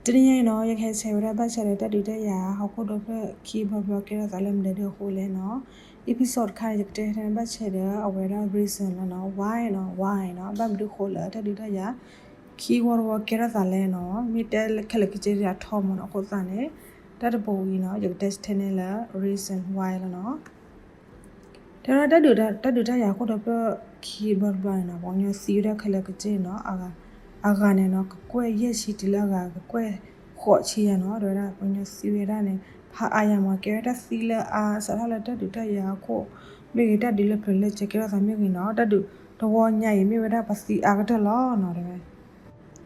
တနံၤညါအံၤနီၤ ယကဟဲဆဲးဝဲဒၣ်ဘၣ်ဆၣ်ဒီးတၢ်ဒုးတၢ်ယၤ ဟီၣ်ခိၣ်ဒီဖျၢၣ်ခံဘျီဘျီကဲထီၣ်သးလၢမနုၤဒုအဃိလဲၣ်နီၤ. episode တခါန့ၣ် ယကတဲထဲန့ၣ်ဘၣ်ဆၣ်ဒီး အဝဲဒၣ် reason လီၤနီၤ, why နီၤ, why နီၤ, ဘၣ်မနုၤဃိလၢတၢ်ဒုးတၢ်ယၤ ခံဝီတဝီကဲထီၣ်သးလဲၣ်နီၤ, မ့ၢ်တဲခဲလၢာ်ခဲဆ့ဒ်အထီမးနီၤ, အဃိသတးန့ၣ် တၢ်တဘိအံၤနီၤ ယကတဲထဲန့ၣ်လၢ reason why လီၤနီၤ. တဲဝဲဒၣ်တၢ်ဒုးတၢ်ယၤဟီၣ်ခိၣ်ဒီဖျၢၣ်ခံဘျီတဘျီန့ၣ်နီၤ ပှၤကညီသံဝဲဒၣ်ခဲလၢာ်ခဲဆ့နီၤ, အဂၤန့ၣ်နီၤ ကကွဲၢ်ယဲၢ်ဆံတုၤလၢအဂၤ ကကွဲၢ်ဃိးဆံယၤနီၤ, တဲဝဲဒၣ်ပှၤကညီသံဝဲဒၣ်န့ၣ် ဖးအါယၤမး ကဲဝဲတၢ်သံလၢအါ စးထီၣ်လၢတၢ်ဒုးတၢ်ယၤဟီၣ်ခိၣ် မ့ၢ်ဂ့ၤ တၢ်ဒုးလၢပျၢၤလၢကဲထီၣ်သးမ့ၢ်ဂ့ၤနီၤ, တၢ်ဒုးတဝီညါအံၤ မ့ၢ်ဝဲဒၣ်ပသံအါကတၢၢ်လီၤနီၤ, တဲဝဲ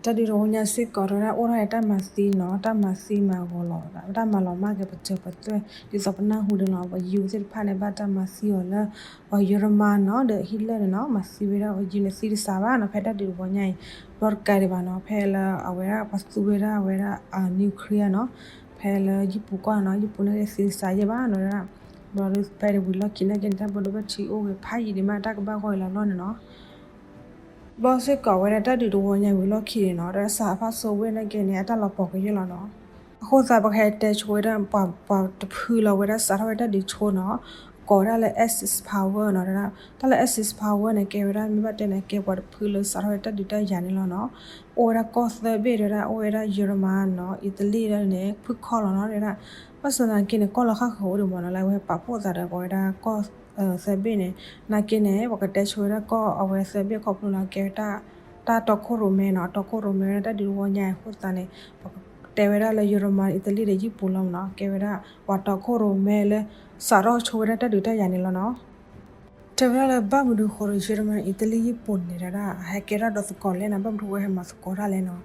တၢ်ဒုးတဝီညါစ့ၢ်ကီး တဲဝဲဒၣ်အိၣ်ထီၣ်ဝဲတၢ်မၤသံနီၤ, တၢ်မၤသံမၤဂီၤလီၤ, တၢ်မၤလီၤမၢ်က့ၤပစၢၤပသွဲၣ် ဒ်သိးပနၢ်ဟူဒီးလီၤ ပှၤယူးသ့ၣ်တဖၣ်န့ၣ် ဘၣ်တၢ်မၤသံအီၤလၢ ပှၤယိၤရမၤနီၤ ဒီးဟံၣ်လၢၢ်န့ၣ်နီၤ, မၤသံဝဲဒၣ်ပှၤယူးန့ၣ်သံတစှၤဘၣ်နီၤ, ဖဲတၢ်ဒုးတဝီညါအံၤ ဘျီတကးဒံးဘၣ်နီၤ, ဖဲလၢအဝဲဒၣ်ပှၤသူဝဲဒၣ်အဝဲဒၣ် nuclear နီၤ, ဖဲလၢယံၣ်ပူၤကွၢ်နီၤ, ယံၣ်ပူၤန့ၣ်က့သံတစှၤယဲၢ်ဘၣ်နီၤ, တဲဝဲဒၣ် ဘျီဒုးဖဲတဝံၤလီၢ်ခံန့ၣ်က့န့ၣ် တၢ်ဘၣ်ဒိဘၣ်ထံးအိၣ်ဂ့ၤဖးယံာ်ဒံးမး တၢ်ကဘၣ်ဂီၢ်အံၤလီၤလီၢ်န့ၣ်နီၤ. ဘျီစ့ၢ်ကီးဝဲဒၣ်တၢ်ဒုးတဝီညါဝံၤလီၢ်ခံန့ၣ်နီၤ, ဒီးစးဖၣ်စိဝ့ၢ်န့ၣ်က့န့ၣ် အတၢ်လီၤပှီၤကယဲၢ်လီၤနီၤ. အဃိသတးပှၤကဟဲတဲဆိဝဲဒၣ် ပှၤတဖုလီၤဝဲဒၣ်စးထီၣ်ဝဲတၢ်ဒုးဆိနီၤ, ကိးဝဲဒၣ်လၢ Axis power နီၤ, တဲဝဲဒၣ် တၢ်လၢ Axis power န့ၣ် ကဲဝဲဒၣ်မ့ၢ်ဘၣ်တဲန့ၣ် ကဲပှၤတဖုလၢစးထီၣ်ဝဲတၢ်ဒုးတၢ်ယၤန့ၣ်လီၤနီၤ. အိၣ်ဝဲဒၣ်ကီၢ်သၢဘ့ၣ် တဲဝဲဒၣ် အိၣ်ဝဲဒၣ်ယိၤရမၤနီၤ, အံၣ်တလံၣ်ဒ်န့ၣ် ဖုၣ်ခီၣ်လီၤနီၤ, တဲဝဲဒၣ် ဘၣ်ဆၣ်သနာ်က့န့ၣ် ကီၢ်လၢဃၣ်ဃၢၤအိၣ်ဒံးမးနီၤ, လၢအဝဲပာ်ဖှိၣ်သးဒီးပဝဲဒၣ်ကီၢ်သၢဘ့ၣ်န့ၣ်, နာ်က့န့ၣ် ပကတဲဆိဝဲဒၣ်ကီၢ်အဝဲသၢဘ့ၣ်ခီဖျိလၢကဲဝဲဒၣ် တၢ်တီခိၣ်ရိၣ်မဲနီၤ, တီခိၣ်ရိၣ်မဲဝဲဒၣ်တၢ်ဒုးတဝီညါအဃိသတးန့ၣ် ပကတဲဝဲဒၣ်လၢယိၤရမၤ အံၣ်တလံၣ်ဒီးယံၣ်ပူၤလီၤမးနီၤ, ကဲဝဲဒၣ်ပှၤတီခိၣ်ရိၣ်မဲလၢ စးထီၣ်ဆိဝဲဒၣ်တၢ်ဒုးတၢ်ယၤန့ၣ်လီၤနီၤ. တဲဝဲဒၣ်လၢဘၣ်မနုၤဃိဒီး ယိၤရမၤ အံၣ်တလံၣ် ယံၣ်ပူၤန့ၣ် တဲဝဲဒၣ် ဟဲကဲထီၣ်ဒီးသကိးလဲၣ်နီၤ, ဘၣ်မနုၤဃိဟဲမၤသကိးတၢ်လဲၣ်နီၤ.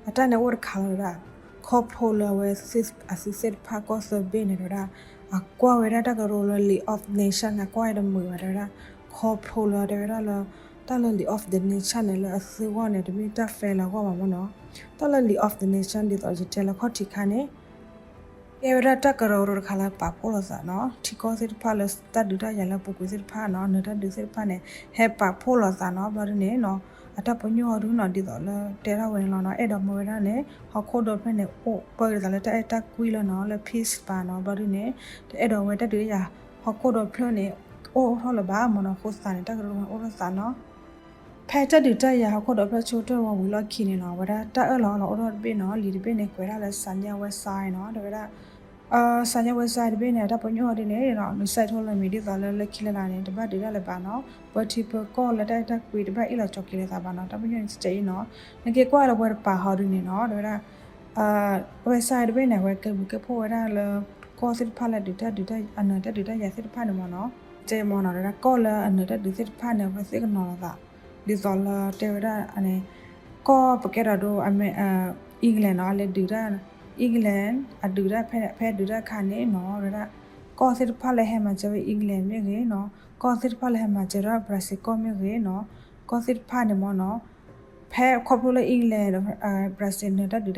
အတၢ်န့ၣ်အိၣ်တခါလီၤဝဲဒၣ် ခီဖျိလၢအဝဲ အသုးသ့ၣ်တဖၣ်ကီၢ်သၢဘ့ၣ်န့ၣ် တဲဝဲဒၣ် အကွၢ်ဝဲဒၣ်တၢ်ကရၢလၢ League of Nation န့ၣ် အကွၢ်ဝဲတမုာ်ဘၣ် တဲဝဲဒၣ် ခီဖျိလၢတဲဝဲဒၣ်လၢ တၢ်လၢ League of the Nation န့ၣ် လၢအသုးအဂီၢ်န့ၣ် တမ့ၢ်တၢ် fair လၢအဂီၢ်ဘၣ်မးနီၤ. တၢ်လၢ League of the Nation ဒ်သိးယတဲလၢခီၣ်ထံးခါန့ၣ် ကဲဝဲဒၣ်တၢ်ကရၢကရိတခါလၢပာ်ဖှိၣ်လိာ်သးနီၤ, ထံကီၢ်သ့ၣ်တဖၣ်လၢတၢ်ဒုးတၢ်ယၤလၢပူၤကွံာ်သ့ၣ်တဖၣ်နီၤ, နၢၤတၢ်ဒုးသ့ၣ်တဖၣ်န့ၣ် ဟဲပာ်ဖှိၣ်လိာ်သးနီၤ, ဘျီဒ်န့ၣ်နီၤ အတၢ်ပညိၣ်အီၤဒုနီၤ ဒ်သိးလၢတဲထီၣ်ဝဲန့ၣ်လီၤနီၤ, အဲၣ်ဒိးမၢဝဲဒၣ်န့ၣ် ဟီၣ်ခိၣ်ဒီဖျၢၣ်န့ၣ် အိၣ်ပၢဒ်သိးလၢတၢ်အဲၣ်တၢ်ကွံလီၤနီၤ, လၢ peace ဘၣ်နီၤ, ဘျီဒ်န့ၣ် တအဲၣ်ဒိးဝဲတၢ်ဒုးတၢ်ယၤ ဟီၣ်ခိၣ်ဒီဖျၢၣ်န့ၣ် အိၣ်ထီၣ်လၢၤဘၣ်မးနီၤ, အဃိသတးန့ၣ် တၢ်ကရၢကရိန့ၣ်အိၣ်ထီၣ်သးနီၤ. ဖဲတၢ်ဒုးတၢ်ယၤဟီၣ်ခိၣ်ဒီဖျၢၣ်ဆိကတၢၢ်တဝီဝံၤလီၢ်ခံန့ၣ်နီၤ, အဝဲဒၣ်တၢ်အၢၣ်လီၤအီလီၤအိၣ်ထီၣ်တဘ့ၣ်နီၤ, လံာ်တဘ့ၣ်န့ၣ် ကွဲးဒၣ်လၢ Sanya West Side နီၤ, တဲဝဲဒၣ် Sanya West Side တဘ့ၣ်န့ၣ် အတၢ်ပညိၣ်အီၤဒ်န့ၣ်နီၤ, နစဲးထိလၢမံၤဒ်သိးလၢလၢခံလၢလာ်န့ၣ် တဘၣ်ဒုးတၢ်လၢၤဘၣ်နီၤ, ပၢထံပၢကီၢ်လၢတၢ်အဲၣ်တၢ်ကွံတဘၣ်အ့ၣ်လိာ်ဆိးက့လိာ်သးဘၣ်နီၤ, တၢ်ပညိၣ်န့ၣ်တစဲးအံၤနီၤ, နက့ၤကွၢ်လၢပဝဲတပၤဟီဒ်န့ၣ်နီၤ, တဲဝဲဒၣ် West Side တဘ့ၣ်န့ၣ် အဝဲကဲဘျုးကဲဖှိၣ်ဝဲဒၣ်လၢ ကီၢ်သ့ၣ်တဖၣ်လၢဒုးတၢ်ဒုးတၢ် အနၢၤတၢ်ဒုးတၢ်ယၤသ့ၣ်တဖၣ်န့ၣ်မးနီၤ, တဲမးနီၤ, တဲဝဲဒၣ်ကီၢ်လၢအနၢၤတၢ်ဒုးသ့ၣ်တဖၣ်န့ၣ် အဝဲသ့ၣ်ကနီၤလိာ်သး ဒ်သိးလၢတဲဝဲဒၣ်န့ၣ် ကီၢ်ပကဲထီၣ်ဒိ England နီၤ, အလဲၤဒုးတၢ် England အဒုးတၢ်ဖဲ ဖဲဒုးတၢ်အခါန့ၣ်နီၤ, တဲဝဲဒၣ် ကီၢ်သ့ၣ်တဖၣ်လၢဟဲမၤစၢၤဝဲ England မ့ၢ်ဂ့ၤနီၤ, ကီၢ်သ့ၣ်တဖၣ်လၢဟဲမၤစၢၤဝဲ Brazil ကီၢ်မ့ၢ်ဂ့ၤနီၤ, ကီၢ်သ့ၣ်တဖၣ်န့ၣ်မးနီၤ, ဖဲခီဖျိလၢ England Brazil နၢၤတၢ်ဒုး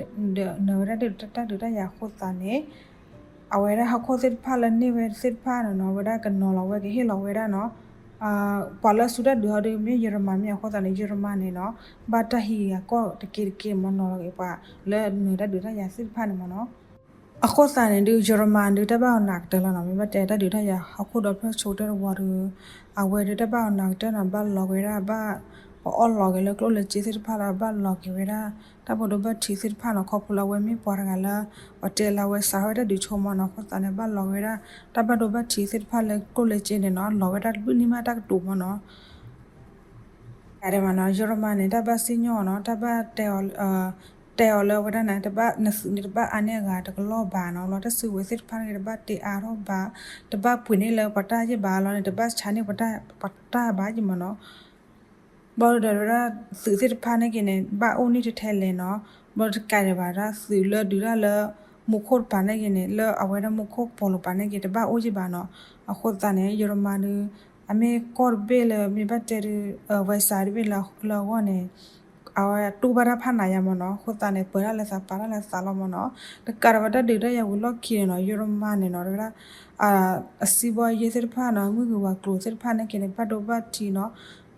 နၢၤဝဲဒၣ်တၢ်ဒုးတၢ်ယၤအဃိသတးန့ၣ် အဝဲဒၣ်ဟီၣ်ခိၣ်သ့ၣ်တဖၣ်လၢန့ၢ်ဝဲသ့ၣ်တဖၣ်န့ၣ်နီၤ, အဝဲဒၣ်ကနီၤလီၤဝဲကဟ့ၣ်လီၤဝဲဒၣ်နီၤ, ပှၤလၢအစူၢ်တၢ်ဒုးဟီဒုးမ့ၢ်ယိၤရမၤမ့ၢ်အဃိသတးန့ၣ် ယိၤရမၤန့ၣ်နီၤ, ဘၣ်တၢ်ဟံးဂၤကီၢ်တက့ၢ်တက့ၢ်မးနီၤလီၤက့ၤပှၤလၢနၢၤတၢ်ဒုးတၢ်ယၤသ့ၣ်တဖၣ်န့ၣ်မးနီၤ. အဃိသတးန့ၣ်ဒုး ယိၤရမၤဒုးတၢ်ဘၣ်အီၤနးကတၢၢ်လီၤနီၤ, မ့ၢ်ဘၣ်တဲတၢ်ဒုးတၢ်ယၤဟီၣ်ခိၣ်ဒီဖျၢၣ်ဆိကတၢၢ်တဝီဒုး အဝဲဒုးတၢ်ဘၣ်အီၤနးကတၢၢ်နီၤ, ဘၣ်လီၤက့ၤဝဲဒၣ် ဘၣ်ပအီၣ်လီၤက့ၤလၢကျိၣ်လၢစ့သ့ၣ်တဖၣ်လီၤ, ဘၣ်လီၤက့ၤဝဲဒၣ် တၢ်ဘၣ်ဒိဘၣ်ထံးသ့ၣ်တဖၣ်နီၤ, ခီဖျိလၢအဝဲမ့ၢ်ပှၤတဂၤလၢ ပှၤတဲလၢအဝဲစးထီၣ်ဝဲတၢ်ဒုးဆိမးနီၤ, အဃိသတးန့ၣ် ဘၣ်လီၤက့ၤဝဲဒၣ် တၢ်ဘၣ်ဒိဘၣ်ထံးသ့ၣ်တဖၣ်လၢကျိၣ်လၢစ့န့ၣ်နီၤ, လီၤဝဲဒၣ်တဘျုးနံၣ်မးတၢ်ကတိၤမးနီၤ တမးနီၤ, ယိၤရမၤန့ၣ် တၢ်ဘၣ်စံၣ်ညီၣ်နီၤ, တၢ်ဘၣ်တဲအီၤ တဲအီၤလၢအဝဲဒၣ်န့ၣ် တဘၣ်နသုးန့ၣ် တဘၣ်အါန့ၢ်အဂၤတကလီၢ်ဘၣ်နီၤ, လီၤတၢ်စုကဝဲၤသ့ၣ်တဖၣ်န့ၣ် တဘၣ်တ့အါထီၣ်ဘၣ်, တဘၣ်ပှ့ၤန့ၢ်လၢပှၤတၢ်ယဲၢ်ဘၣ်လီၤန့ၣ် တဘၣ်ဆါန့ၢ်ပှၤတၢ်ဘၣ်ယဲၢ်မးနီၤ. ဘျီဒီးဝဲဒၣ်သုးသ့ၣ်တဖၣ်န့ၣ်က့န့ၣ် ဘၣ်အိၣ်န့ၢ်ထဲထဲလဲၣ်နီၤ, ဘျီတကးဒံးဘၣ်ဒၣ်သုးလၢဒုးတၢ်လၢ မူခိၣ်တပၤန့ၣ်က့န့ၣ် လၢအဝဲဒၣ်မူခိၣ်ကပီၤလိၤပၤန့ၣ်က့ တဘၣ်အိၣ်ယဲၢ်ဘၣ်နီၤ. အဃိသတးန့ၣ် ယိၤရမၤဒုး အမ့ၢ်ကီၢ်တဘ့ၣ်လၢမ့ၢ်ဘၣ်တဲဒုး ဝဲစးတဘ့ၣ်လၢအဂီၢ်န့ၣ် အဝဲတူၢ်ဘၣ်တၢ်ဖးနးယါမးနီၤ. အဃိသတးန့ၣ် ပၢၤဒၣ်လၢသးပာ်တၢ်လၢသးလီၤမးနီၤ. တကးဒံးဘၣ်တၢ်ဒုးတၢ်ယၤဝံၤလီၢ်ခံန့ၣ်နီၤ ယိၤရမၤန့ၣ်နီၤ တဲဝဲဒၣ် အစံးဘီယဲၢ်သ့ၣ်တဖၣ်နီၤ မုၢ်ဂ့ၤဝၤကျိၤသ့ၣ်တဖၣ်န့ၣ်က့န့ၣ် ဘၣ်ဒိဘၣ်ထံးနီၤ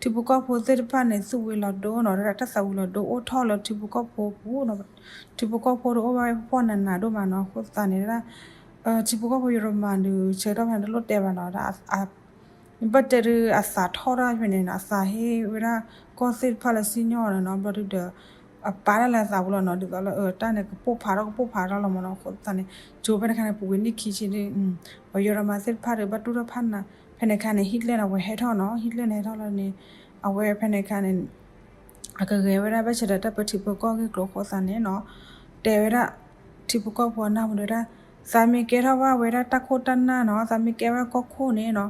ထံဖိကီၢ်ဖိသ့ၣ်တဖၣ်န့ၣ် သူၣ်ဝံၤလီၤဒိနီၤ, တၢ်သးဝံၤလီၤဒိအိၣ်ထီၣ်လၢထံဖိကီၢ်ဖိပူၤ, ထံဖိကီၢ်ဖိတအိၣ်ဘၣ်ဝဲဖှီၣ်ဖှီၣ်နးနးဒိၣ်မးနီၤ. အဃိသတးန့ၣ် ထံဖိကီၢ်ဖိယိၤရမၤဒီး ဆၢကတီၢ်ဖဲန့ၣ် တလိၣ်တဲဘၣ်နီၤ, ဘၣ်တဲဒုးအသးထီၣ်တၢ်ဖဲန့ၣ်နီၤ, အသးဟ့ၣ်ဝဲဒၣ်ကီၢ်သ့ၣ်တဖၣ်လၢစံၣ်ညီၣ်န့ၣ်နီၤ, ဘျီဒုးဒီး အပာ်ဒၣ်လၢအသးပူၤလီၤနီၤ, ဒ်သိးလၢတၢ်န့ၣ် ကပိၢ်ဖးထီၣ်ကပိၢ်ဖးထီၣ်လီၤမးနီၤ. အဃိသတးန့ၣ် ကၠိဖဲန့ၣ်ခါန့ၣ် ပူၤကွံာ်နံၣ်ခံဆံဒုး ပှၤယိၤရမၤသ့ၣ်တဖၣ်ဒီး ဘၣ်တူၢ်ထီၣ်ဖးနး, ဖဲန့ၣ်ခါန့ၣ် Hitler န့ၣ် အဝဲဟဲထီၣ်နီၤ, Hitler န့ၣ် ဟဲထီၣ်လီၤန့ၣ် အဝဲဖဲန့ၣ်ခါန့ၣ် အကဂဲၤဝဲဒၣ်ဘၣ်ဆၣ်ဒီးတၢ်ပၢထံပၢကီၢ်အဂ့ၢ်အကျိၤအဃိသတးန့ၣ်နီၤ, တဲဝဲဒၣ် ထံဖိကီၢ်ဖိအနၢ်ဟူဒီးဝဲဒၣ် သးမ့ၢ်ကဲထီၣ်ဘၣ်ဝဲဒၣ်တၢ်ခိၣ်တၢ်နၢ်နီၤ, သးမ့ၢ်ကဲဝဲဒၣ်ကီၢ်ခိၣ်န့ၣ်နီၤ,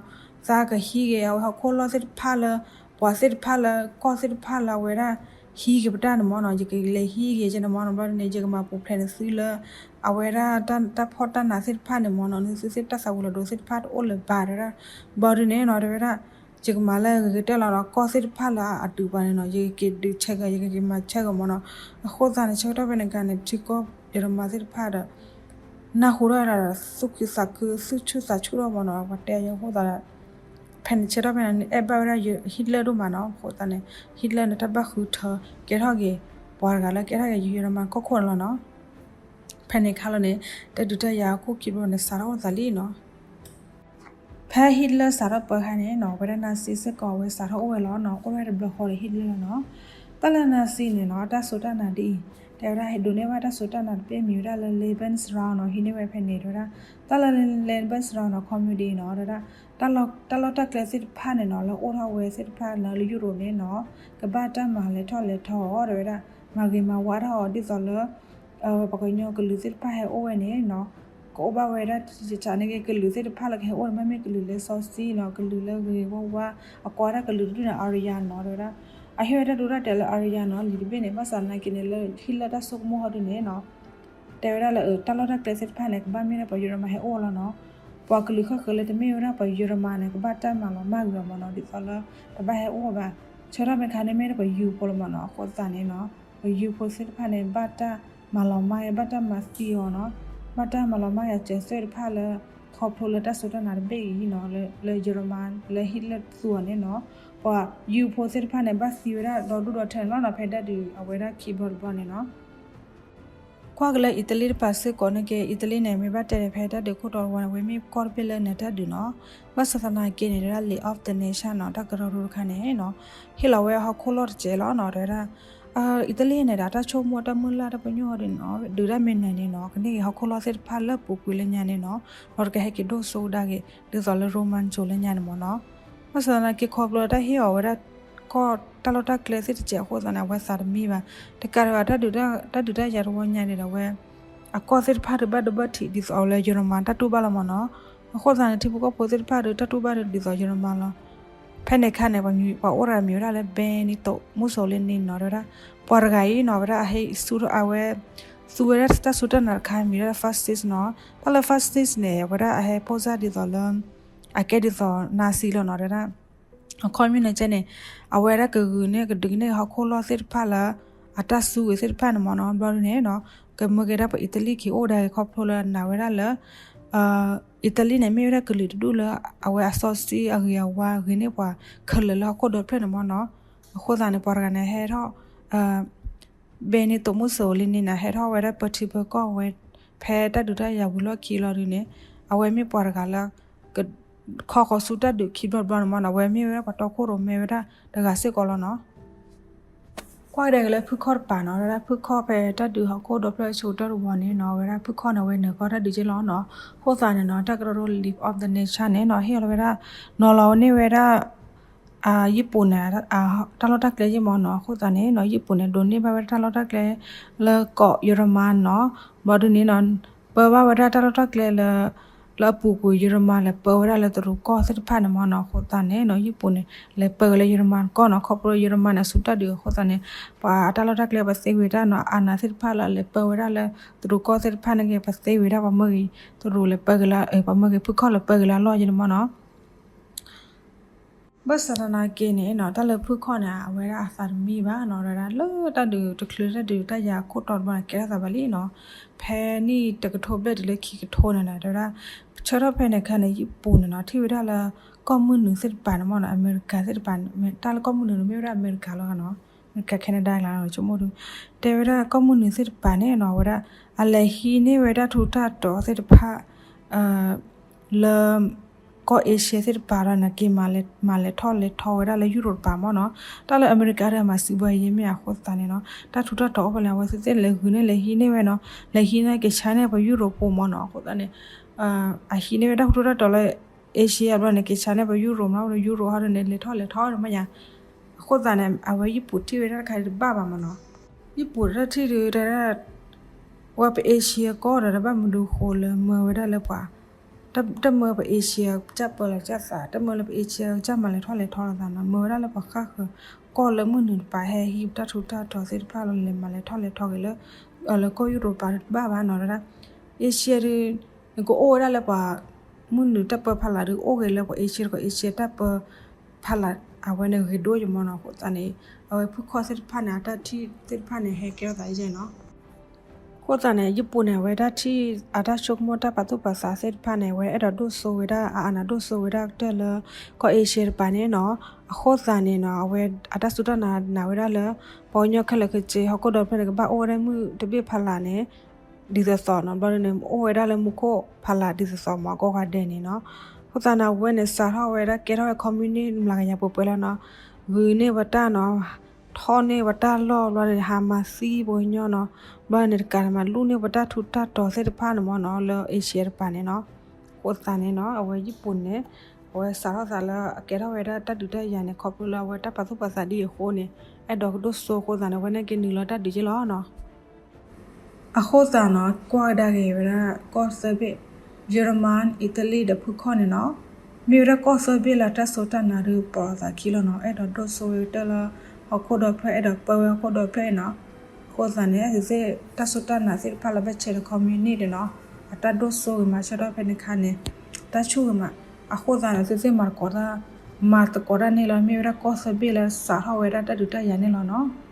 သးကဟံးက့ၤအဝဲဟီၣ်ခိၣ်လီၢ်သ့ၣ်တဖၣ်လၢ ပှၤသ့ၣ်တဖၣ်လၢကီၢ်သ့ၣ်တဖၣ်လၢအဝဲဒၣ် ဟံးက့ၤပတၢ်န့ၣ်မးနီၤ, ယကလဲၤဟံးက့ၤကဲန့ၣ်မးနီၤ. ဘျီဒုးန့ၣ် ယကမၤပူၤဖျဲးန့ၢ်သုလၢ အဝဲဒၣ်တၢ်ဖှီၣ်တၢ်နးသ့ၣ်တဖၣ်န့ၣ်မးနီၤ, သုသ့ၣ်တၢ်သးဝံၤလီၤဒိသ့ၣ်တဖၣ်တအိၣ်လၢၤဘၣ်တဲဝဲဒၣ်. ဘျီဒုးန့ၣ်နီၤ တဲဝဲဒၣ် ယကမၤလၢဂ့ၤကတၢၢ်လီၤနီၤ, ကီၢ်သ့ၣ်တဖၣ်လၢအဒုးပှၤန့ၣ်နီၤ ယကက့ၤဒုးဆဲးဂ့ၤ ယကက့ၤမၤဆဲးဂ့ၤမးနီၤ. အဃိသတးန့ၣ် ဆၢကတီၢ်ဖဲန့ၣ်ခါန့ၣ် ထံကီၢ်ယိၤရမၤသ့ၣ်တဖၣ်ဒီး နၢ်ဟူထီၣ်ဝဲဒၣ်ဒီး သူၣ်ခုသးခု သူၣ်ဆူၣ်သးဆူၣ်ထီၣ်မးနီၤ, ပှၤတဲအဃိသတးဒီး ဖဲန့ၣ်ဆၢကတီၢ်ဖဲန့ၣ် အဲၣ်ဘၣ်ဝဲဒၣ် Hitler ဒိၣ်မးနီၤ. အဃိသတးန့ၣ် Hitler န့ၣ် တၢ်ဘၣ်ဃုထၢ ကဲထီၣ်က့ၤ ပှၤတဂၤလၢကဲထီၣ်က့ၤယိၤရမၤကီၢ်ခိၣ်န့ၣ်လီၤနီၤ. ဖဲန့ၣ်ခါလီၤန့ၣ် တၢ်ဒုးတၢ်ယၤအခိၣ်ခံဘျီန့ၣ် စးထီၣ်အိၣ်သးလံနီၤ. ဖဲ Hitler စးထီၣ်ပၢခါန့ၣ်နီၤ အဝဲဒၣ်နါစံစ့ၢ်ကီးအဝဲစးထီၣ်အိၣ်ဝဲလီၤနီၤ, အိၣ်ဝဲတဘျီဃီဒီး Hitler လီၤနီၤ. တၢ်လၢနါစံန့ၣ်နီၤ တၢ်စိတၢ်နာ်ဒ်အံၤ တဲဝဲဒၣ် ဟဲဒိးန့ၢ်ဘၣ်တၢ်စိတၢ်နာ်တဘ့ၣ်မံၤဝဲဒၣ်လၢ Lebensraum နီၤ, ဟံးန့ၢ်ဝဲဖဲန့ၣ် တဲဝဲဒၣ် တၢ်လၢ Lebensraum နီၤ ခီမ့ၢ်ဒ်အံၤနီၤ တဲဝဲဒၣ် တၢ်လီၢ်တၢ်ကျဲသ့ၣ်တဖၣ်န့ၣ်နီၤ လၢအိၣ်ထီၣ်ဝဲသ့ၣ်တဖၣ်လၢ လၢယူရိၤန့ၣ်နီၤ ကဘၣ်တၢ်မၤလဲၤထီၣ်လဲၤထီအီၤ တဲဝဲဒၣ် မၤဂ့ၤမၤဝါထီၣ်အီၤ ဒ်သိးလၢ ပှၤကညီကလုာ်သ့ၣ်တဖၣ်ဟဲအိၣ်ဝဲန့ၣ်နီၤ ကအိၣ်ဘၣ်ဝဲဒၣ်တစးန့ၣ်က့ ကလုာ်သ့ၣ်တဖၣ်လၢကဟဲအိၣ်န့ၣ် မ့မ့ၢ်ကလုာ်လၢစီဆှံနီၤ ကလုာ်လၢဂ့ၤဂ့ၤဝါဝါ အကိးဝဲဒၣ်ကလုာ်တဒူၣ်န့ၣ် Aryan နီၤ တဲဝဲဒၣ် အဟ့ၣ်ဝဲဒၣ်ဒိတၢ်တဲာ်လၢ Aryan နီၤ လံာ်တဘ့ၣ်န့ၣ် ဘၣ်ဆၣ်သနာ်က့န့ၣ်လၢ Hitler တၢ်ဆိကမိၣ်ဟီဒုန့ၣ်နီၤ တဲဝဲဒၣ်လၢ တၢ်လီၢ်တၢ်ကျဲသ့ၣ်တဖၣ်န့ၣ် ကဘၣ်မ့ၢ်ဒၣ်ပှၤယိၤရမၤဟဲအိၣ်လီၤနီၤ ပှၤကလုာ်ဃၣ်ဃၢၤလၢတမ့ၢ်ဝဲဒၣ်ပှၤယိၤရမၤန့ၣ် ကဘၣ်တၢ်မၤလီၤမၢ်ဂ့ၤအီၤမးနီၤ ဒ်သိးလၢ တဘၣ်ဟဲအိၣ်ဘၣ် ဆၢထီၣ်မ့ၢ်ခါန့ၣ်မ့ၢ်ဒၣ်ပှၤယူၤဖိလီၤမးနီၤ အဃိသတးန့ၣ်နီၤ ပှၤယူၤဖိသ့ၣ်တဖၣ်န့ၣ် ဘၣ်တၢ်မၤလီၤမၢ်ဂ့ၤ ဘၣ်တၢ်မၤသံအီၤနီၤ ဘၣ်တၢ်မၤလီၤမၢ်ဂ့ၤအစၢၤသွဲၣ်တဖၣ်လၢ ခီဖျိလၢတၢ်စိတၢ်နာ်တဘ့ၣ်အံၤနီၤ လၢ လၢယိၤရမၤ လၢ Hitler သူအီၤန့ၣ်နီၤ ပှၤယူၤဖိသ့ၣ်တဖၣ်န့ၣ် ဘၣ်သံဝဲဒၣ်ဒီဒူၣ်ဒီထၢန့ၣ်လီၤနီၤ ဖဲဒၣ်ဒုးအဝဲဒၣ်ခံဘျီတဘျီန့ၣ်နီၤ ကွၢ်က့ၤလၢအံၣ်တလံတပၤစ့ၢ်ကီးန့ၣ်က့ အံၣ်တလံန့ၣ် မ့ၢ်ဘၣ်တဲန့ၣ် ဖဲတၢ်ဒုးခိၣ်တီတဝီန့ၣ် အဝဲမ့ၢ်ကီၢ်တဘ့ၣ်လၢနတၢ်ဒုးနီၤ ဘၣ်ဆၣ်သနာ်က့န့ၣ် တဲဝဲဒၣ် League of the Nation နီၤ တၢ်ကရၢကရိတခါန့ၣ်နီၤ ဟ့ၣ်လီၤဝဲဟီၣ်ခိၣ်လီၢ်တစဲးလီၤနီၤ တဲဝဲဒၣ် အံၣ်တလံန့ၣ်ဒီး တၢ်ဆိကမိၣ်တၢ်မုၢ်လၢ်တၢ်ပညိၣ်ဟီဒ်န့ၣ်နီၤ ဒုးတၢ်မ့ၢ်နၢၤန့ၣ်နီၤ ကန့ၢ်က့ၤဟီၣ်ခိၣ်လီၢ်သ့ၣ်တဖၣ်လၢပူၤကွံာ်လၢညါန့ၣ်နီၤ ဒီးတကဟဲက့ၤဒိၣ်စိဒၣ်က့ၤ ဒ်သိးလၢ Roman စိၤလၢညါန့ၣ်မ့ၢ်နီၤ ဘၣ်ဆၣ်သနာ်က့ ခီဖျိတၢ်ဟ့ၣ်အီၤဝဲဒၣ် ကီၢ်တၢ်လီၢ်တၢ်ကျဲသ့ၣ်တစဲးအဃိသတးန့ၣ် အဝဲသးတမံဘၣ်. တကးဒံးဘၣ် တၢ်ဒုးတၢ်ယၤတဝီညါန့ၣ်ဒီး အဝဲ အကီၢ်သ့ၣ်တဖၣ်ဒုးဘၣ်ဒိဘၣ်ထံး ဒ်သိးလၢယိၤရမၤတၢ်တူၢ်ဘၣ်လီၤမ့ၢ်နီၤ. အဃိသတးန့ၣ် ထံဖိကီၢ်ဖိသ့ၣ်တဖၣ်ဒီး တၢ်တူၢ်ဘၣ်ဒီးဒ်သိးယိၤရမၤလီၤ. ဖဲန့ၣ်အခါန့ၣ် ပှၤအိၣ်တဂၤမံၤဝဲဒၣ်လၢ Benito Mussolini နီၤ တဲဝဲဒၣ် ပှၤတဂၤအံၤနီၤ ဝဲဒၣ်အဟဲဆူ အဝဲ သူဝဲဒၣ်တၢ်စူၢ်တၢ်နာ်တခါမံၤဝဲဒၣ် fascist နီၤ. တၢ်လၢ fascist န့ၣ် ဝဲဒၣ်အဟဲပိၢ်စၢ်ဒ်သိးလၢ အကဲဒ်သိး Nazi လီၤနီၤ တဲဝဲဒၣ် အခီပညီန့ၣ်ကဲန့ၣ် အဝဲဒၣ်ကဂုာ်န့ၢ်ကဒုးကန့ၢ်ဟီၣ်ခိၣ်လီၢ်သ့ၣ်တဖၣ်လၢ အတၢ်စုကဝဲၤသ့ၣ်တဖၣ်န့ၣ်မ့ၢ်နီၤ. ဘျီဒုန့ၣ်နီၤ ကမၢက့ၤဒၣ်ပှၤအံၣ်တလံက့ၤအိၣ်ဒၣ်ဂ့ၤ ခီဖျိလၢနာ်ဝဲဒၣ်လၢ အံၣ်တလံန့ၣ် မ့ၢ်ဝဲဒၣ်ကလုာ်တဒူၣ်လၢ အဝဲအစီဆှံအဂ့ၤအဝါဂ့ၤန့ၢ်ပှၤခဲလၢာ်လၢဟီၣ်ခိၣ်ဒီဖျၢၣ်န့ၣ်မ့ၢ်နီၤ. အဃိသတးန့ၣ် ပှၤတဂၤန့ၣ်ဟဲထီၣ် Benito Mussolini န့ၣ် ဟဲထီၣ်ဝဲဒၣ်ပၢထံပၢကီၢ်ဝဲ ဖဲတၢ်ဒုးတၢ်ယၤဝံၤလီၢ်ခံလီၤဒုန့ၣ် အဝဲမ့ၢ်ပှၤတဂၤလၢ ခီဃီၤဆူတၢ်ဒုးခံဘျီတဘျီန့ၣ်မ့ၢ်နီၤ. အဝဲမ့ၢ်ဝဲဒၣ်ပှၤတီခိၣ်ရိၣ်မဲဝဲဒၣ်တဂၤစ့ၢ်ကီးလီၤနီၤ. ကွၢ်ကဒါက့ၤလၢဖုခီၣ်တပၤနီၤ ဝဲဒၣ်ဖုခီၣ်ဖဲတၢ်ဒုးဟီၣ်ခိၣ်ဒီဖျၢၣ်ဆူတၢ်တဝီန့ၣ်နီၤ ဝဲဒၣ်ဖုခီၣ်န့ၣ် အဝဲနၢၤကီၢ်တၢ်ဒုးက့လီၤနီၤ. အဃိသတးန့ၣ်နီၤ တၢ်ကရၢကရိ League of the Nation န့ၣ်နီၤ ဟ့ၣ်လီၤဝဲဒၣ် နီၤလီၤန့ၢ်ဝဲဒၣ် ယံာ်ပူၤန့ၣ် တၢ်လီၢ်တၢ်ကျဲယ့ၢ်မ့ၢ်နီၤ. အဃိသတးန့ၣ်နီၤ ယံာ်ပူၤန့ၣ် ဒိးန့ၢ်ဘၣ်ဝဲဒၣ်တၢ်လီၢ်တၢ်ကျဲ လၢကီၢ်ယိၤရမၤနီၤ. ဘျီဒုန့ၣ်နီၤ ပၢဘၣ်ဝဲဒၣ်တၢ်လီၢ်တၢ်ကျဲလၢ လၢအပူၤကွံာ်ယိၤရမၤလဲၤပၢဝဲဒၣ်လၢတရူးကီၢ်သ့ၣ်တဖၣ်န့ၣ်မ့ၢ်နီၤ. အဃိသတးန့ၣ်နီၤ ယံာ်ပူၤန့ၣ် လဲၤပၢက့ၤလၢယိၤရမၤကီၢ်နီၤ. ခီဖျိယိၤရမၤန့ၣ် ဆူတၢ်ဒုးအဃိသတးန့ၣ် ပှၤအတၢ်လီၢ်တၢ်ကျဲပသ့ဝံၤတၢ်နီၤ အနးသ့ၣ်တဖၣ်လၢလဲၤပၢဝဲဒၣ်လၢတရူးကီၢ်သ့ၣ်တဖၣ်န့ၣ်က့ ပသ့ဝံၤဒၣ်ပှၤမၢဂ့ၤတရူးလဲၤပၢက့ၤလၢ ပှၤမၢဂ့ၤဖုခီၣ်လဲၤပၢက့ၤလၢအလီၢ်ယ့ၢ်န့ၣ်မ့ၢ်နီၤ. ဘၣ်ဆၣ်သနာ်က့န့ၣ်နီၤ တၢ်လၢဖုၣ်ခီၣ်န့ၣ် အဝဲဒၣ်အသးတမံဘၣ်နီၤ ဝဲဒၣ်လၢတၢ်ဒုးတချုးတၢ်ဒုးတၢ်ယၤအခိၣ်တီတဘျီန့ၣ် ကဲထီၣ်သးဘၣ်လံနီၤ. ဖဲနံၣ်တကထိဘျဲၣ်တုၤလၢခံကထိန့ၣ်နီၤ တဲဝဲဒၣ် ဆၢထီၣ်ဖဲန့ၣ်အခါန့ၣ် ယပူၤန့ၣ်နီၤ ထံၣ်ဝဲဒၣ်လၢ ကီၢ်မုၢ်နုာ်သ့ၣ်တဖၣ်န့ၣ်မ့ၢ်နီၤ အမဲရကၤသ့ၣ်တဖၣ် တၢ်လၢကီၢ်မုၢ်နုာ်န့ၣ် မ့ၢ်ဝဲဒၣ်အမဲရကၤလီၤနီၤ အမဲရကၤ Canada ကျါလီၤဆိကမိၣ်ဒု တဲဝဲဒၣ်ကီၢ်မုၢ်နုာ်သ့ၣ်တဖၣ်န့ၣ်နီၤ ဝဲဒၣ် အလဲၤဟံးန့ၢ်ဝဲဒၣ်ထူးတၢ်တီၤသ့ၣ်တဖၣ် လၢ ကီၢ်အ့ရှံသ့ၣ်တဖၣ်ဒီးနာ်က့ မၤလဲၤထီၣ်လဲၤထီဝဲဒၣ်လၢယူရိးတပၤမ့ၢ်နီၤ. တၢ်လၢအမဲရကၤဒီးမၤစုဘၢယဲၢ်မ့ၢ်အဃိသတးန့ၣ်နီၤ တၢ်ထူးတၢ်တီၤအိၣ်ဖဲလဲၣ် အဝဲသ့ၣ်လဲၤဂုာ်န့ၢ်လဲၤဟံးန့ၢ်ဝဲနီၤ လဲၤဟံးန့ၢ်က့ၤဆါန့ၢ်ပယူရိးဖိမ့ၢ်နီၤ. အဃိသတးန့ၣ် အဟံးန့ၢ်ဝဲတၢ်ထူးတၢ်တီၤလၢ အ့ရှံအဘျီန့ၣ် က့ၤဆါန့ၢ်ပယူရိးမ့ၢ်နီၤ ယူရိးဟီဒ်န့ၣ် လဲၤထီၣ်လဲၤထီဒီးမ့ၢ်ယါ အဃိသတးန့ၣ် အဝဲယပူၤထံၣ်ဝဲဒၣ်တခါတဘၣ်ဘၣ်မ့ၢ်နီၤ. ယပူၤတၢ်ထံၣ်ဒုးတဲဒၣ် ဝဲပအ့ရှံအကီၢ်ဒီး တဘၣ်မနုၤဃိလၢမၢဝဲဒၣ်လၢပှၤ တမၢပအ့ရှံအကစၢ်ပၢလီၤကစၢ်သး တမၢလၢပအ့ရှံအကစၢ်မၤလဲၤထီၣ်လဲၤထီလိာ်သးနီၤ မၢဝဲဒၣ်လၢပှၤဃၣ်ဃၢၤ ကီၢ်လၢမုၢ်နုာ်တပၤဟဲဟံးတၢ်ထူးတၢ်တီၤသ့ၣ်တဖၣ်လီၤ လဲၤမၤလဲၤထီၣ်လဲၤထီက့ၤလၢ လၢကီၢ်ယူရိးတပၤတဘၣ်ဘၣ်နီၤ တဲဒၣ် အ့ရှံဒုး နကအိၣ်ဝဲဒၣ်လၢပှၤ မုၢ်နုာ်တၢ်ပၢဖီလာ်ဒုး အိၣ်ဂ့ၤလၢပှၤအ့ရှံတခီ အ့ရှံတၢ်ပၢဖီလာ် အဝဲန့ၣ်ဂ့ၤဒိၣ်ယမ့ၢ်နီၤ. အဃိသတးန့ၣ် အဝဲဖုၣ်ခီၣ်သ့ၣ်တဖၣ်န့ၣ် အတၢ်ထံၣ်သ့ၣ်တဖၣ်န့ၣ် ဟဲကဲထီၣ်သးယဲၢ်နီၤ. အဃိသတးန့ၣ် ယပူၤန့ၣ် အဝဲဒၣ်ထံၣ်အတၢ်ဆိကမိၣ်တၢ်ပာ်သူၣ်ပာ်သးသ့ၣ်တဖၣ်န့ၣ် အဝဲအဲၣ်ဒိးဒိၣ်စိဝဲဒၣ် အအနၢ်ဒိၣ်စိဝဲဒၣ်ကတၢၢ်လၢ ကီၢ်အ့ရှံတပၤန့ၣ်နီၤ. အဃိသတးန့ၣ်နီၤ အဝဲအတၢ်စူၢ်တၢ်နာ်နာ်ဝဲဒၣ်လၢ ပှၤကညီခဲလၢာ်ခဲဆ့ ဟီၣ်ခိၣ်ဒီဖျၢၣ်န့ၣ် ကဘၣ်အိၣ်ဝဲဒၣ်မုၢ်တဘ့ၣ်ဖီလာ်န့ၣ် ဒ်သိးသိးနီၤ ဘျီဒ်န့ၣ် အိၣ်ဝဲဒၣ်လၢမူခိၣ်ဖီလာ်ဒ်သိးသိးမ့ၢ်ကိးဂၤဒဲးန့ၣ်နီၤ. အဃိသတးန့ၣ် အဝဲန့ၣ် စးထီၣ်ဝဲဒၣ်ကဲထီၣ်ဝဲ communist မျးကယၤပှဲၤပှဲၤလီၤနီၤ. ဂုာ်န့ၢ်ပတၢ်နီၤ ထီၣ်န့ၢ်ပတၢ်လီၢ်ဘျီန့ၣ် ဟးမၤသံပှၤကညီနီၤ. ဘျီန့ၣ်တကးဒံးမး လူန့ၢ်ပတၢ်ထူးတၢ်တီၤသ့ၣ်တဖၣ်န့ၣ်မ့ၢ်နီၤ လၢအ့ရှံတပၤန့ၣ်နီၤ. အဃိသတးန့ၣ်နီၤ အဝဲယပူၤန့ၣ် အဝဲစးထီၣ်သးလၢအကဲထီၣ်ဝဲဒၣ်တၢ်ဒုးတၢ်ယၤန့ၣ် ခီဖျိလၢအဝဲတၢ်ပာ်သူၣ်ပာ်သးဒ်အံၤအဃိန့ၣ် အဲၣ်ဒိးကဒိၣ်စိအဃိသတးန့ၣ် အဝဲန့ၣ်က့ၤနုာ်လီၤတၢ်ဒုးက့ၤလီၤနီၤ. အဃိသတးနီၤ ကွၢ်ကဒါက့ၤဝဲဒၣ်ကီၢ်သၢဘ့ၣ် ယရမၣ် အံၣ်တလံၣ်ဒီးဖုၣ်ခီၣ်န့ၣ်နီၤ မ့ၢ်ဝဲဒၣ်ကီၢ်သၢဘ့ၣ်လၢတၢ်စိတၢ်နာ်ဒုးပိာ်လိာ်သးခံလီၤနီၤ. အဲၣ်ဒိးဒိၣ်စိဝဲကတၢၢ်လၢ ဟီၣ်ခိၣ်ဒီဖျၢၣ် အဲၣ်ဒိးပၢဝဲဟီၣ်ခိၣ်ဒီဖျၢၣ်အံၤနီၤ. အဃိသတးန့ၣ် သုသ့ၣ်တၢ်စိတၢ်နာ်သ့ၣ်တဖၣ်လၢဘၣ်ဆဲးဒီး communist န့ၣ်နီၤ အတၢ်ဒိၣ်စိဂ့ၤမး ဆၢထီၣ်ဖဲန့ၣ်အခါန့ၣ် တၢ်ဆူၣ်ဂ့ၤမး. အဃိသတးန့ၣ် သုသ့ၣ်မၤသကိးတၢ် မၤသကိးတၢ်န့ၣ်လီၤ. မ့ၢ်ဝဲဒၣ်ကီၢ်သၢဘ့ၣ်လၢစးထီၣ်ဝဲဒၣ်တၢ်ဒုးတၢ်ယၤန့ၣ်လီၤနီၤ.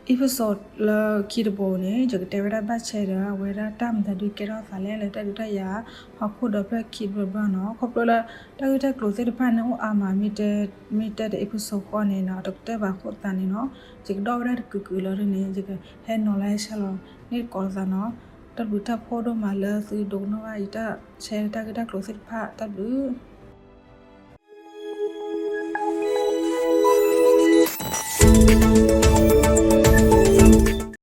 အံၣ်ဖိစိးလၢခံတဘိန့ၣ် ယကတဲဝဲဒၣ်ဘၣ်ဆဲးဒီး အဝဲဒၣ်တၢ်မတၤဒုးကဲထီၣ်သးလဲၣ်လၢတၢ်ဒုးတၢ်ယၤ ဟီၣ်ခိၣ်ဒီဖျၢၣ်ခံဘျီဘျီနီၤ. ခီဖျိလၢ တၢ်ဂ့ၢ်တၢ်ကျိၤသ့ၣ်တဖၣ်န့ၣ်အိၣ်အါမး မ့ၢ်တဲဒီးအံၣ်ဖိစိးဃီန့ၣ်နီၤ တကတၢၢ်ဘၣ်အဃိသတးန့ၣ်နီၤ ယကဒီၣ်ဝဲဒၣ်တကုာ်ကုာ်လီၤဒ်န့ၣ် ယကဟဲနီၤလၢဟဲဆဲးလီၤန့ၢ်သကိးလိာ်သးနီၤ. တၢ်ဘျုးတၢ်ဖှိၣ်ဒိၣ်မးလၢသုဒိကနၣ်ဘၣ်ယတၢ်ဆဲးတၢ်ဂ့ၢ်တၢ်ကျိၤသ့ၣ်တဖၣ် တၢ်ဘျုး